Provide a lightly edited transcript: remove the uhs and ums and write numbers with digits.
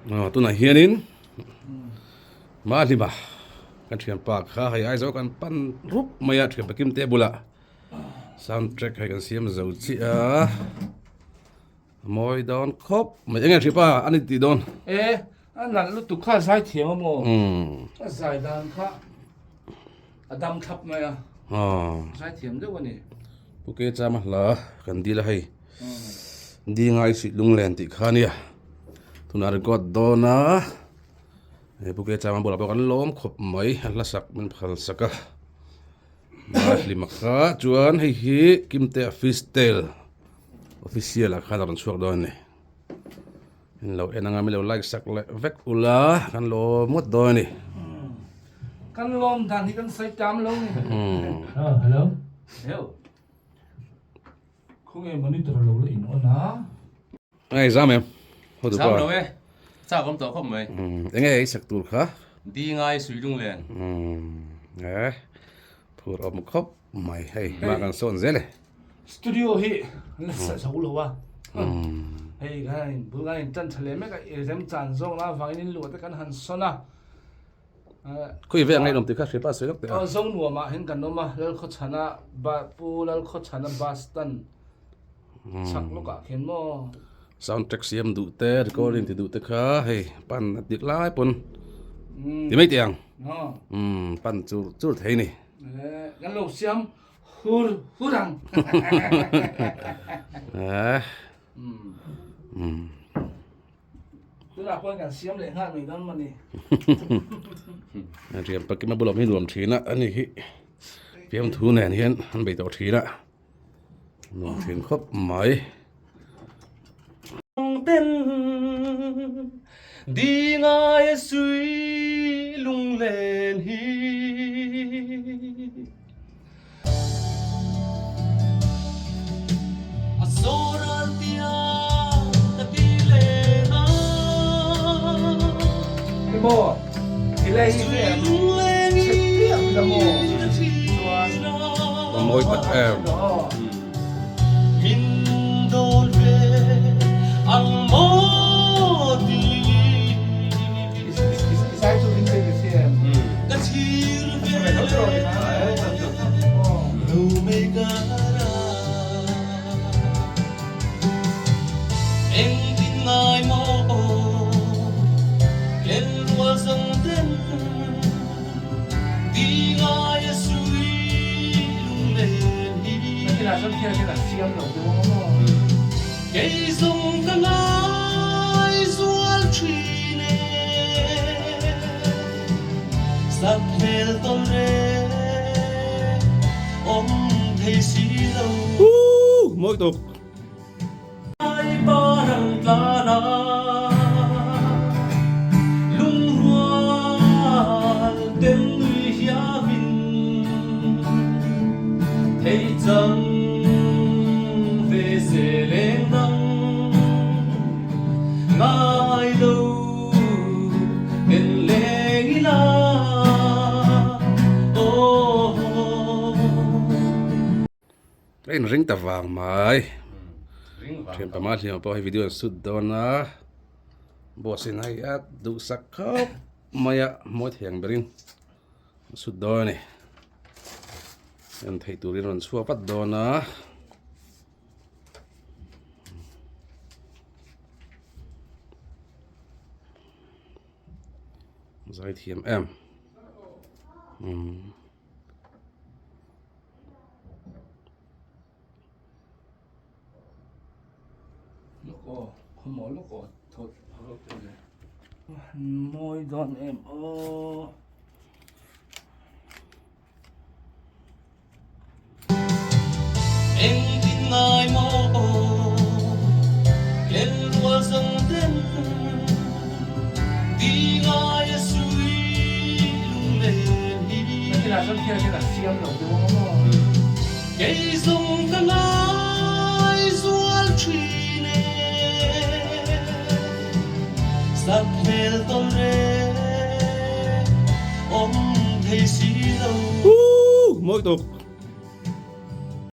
Tunah hianin Mahlima kan thianpa kha hei Aizawl kan pan rup mai a thianpa Kimte bulah sound track hei kan siam zo chiah a a mawi dawn khawp mai enge thianpa a ni tih dawn. E a nalh lutuk kha a zai thiam a maw a zai dan kha a dam thlap mai a zai thiam deuh a ni. Pu Kechama hla kan dil a hei. Dingai suih lunglen tih kha ania tunah record dawn a he pu Kechama bulah pawh kan lawm khawp mai a hla sak min phal sak a Mahlima kha chuan hei hi Kimte office tel official ah khan a rawn chhuak dawn a ni in lo en anga min lo like sak leh vek ula kan lawm ngawt dawn a ni. Kan lawm dan hi kan sawi tam lo ni. Hello. Hello. Khawnge monitor lo la in on a. Ngai zam em? Ho Zam lo e. Chak awm tawh khawp mai. Enge ei sak tur kha? Di ngai sui lung len. E phur awm khawp mai hei hma kan sawn zel e. Studio hi la sa zo lo a. Hei kan in bul kan in tan tha leh mek a i rem chan zawk na avangin in luah te kan han sawn a. Khawi ve angai lawm tih kha hre pa sawi lawk teh a. Aw Zonuamah hian kan awm a, Lalkhawchhana ba Pu Lalkhawchhana bus stand chhak lawkah khian maw. Sound track siam duh te, recording ti duh te kha hei pan a dik lai pawn ti mai teh ang. Umm pan chur chur thei ni. Kan lo siam hur hur ang. Umm. Tunah pawhin kan siam leh nghal mai dawn mawni. Rian pakima bulah hi nuam thin a ani hi fiamthu nen hian an bei tawh thin a nuam thin khawp mai. Ten di ngai a sui lunglen hi. A zoral tia ka ti len a. Emaw tilai hi nge an chhe piah la maw chuan A mawi tak em. Min dawn ve ang maw ti. I zai chu min pe ve si em? Ka thlir ve lo mei kara engtin ngai maw len rual zang ten di ngai a sui lunglen hi. Kei zawng ka ngai zual thin e. Sat hmel tawn reng awm thei si lo. Woo! Mawi tuk. Ai parang tlan a lungrual ten nui hiavin thei chang ve se leng dang ngai lo. Ka in ring ta vang mai thian pama hliam pawh hei video an shoot dawn a boss in hei a duhsak khawp mai a mawi thei ang berin an shoot dawn a ni en theih turin rawn chhuak vat dawn a. Zai thiam em umm. Lawk aw khawmaw lawk aw thawt mawi dawn em aw. Engtin ngai maw len rual zawng ten di ngai a sui lunglen hi. Kei zawng ka ngai zual thin e sat hmel tawn reng awm thei si lo. Woo! Mawi tuk.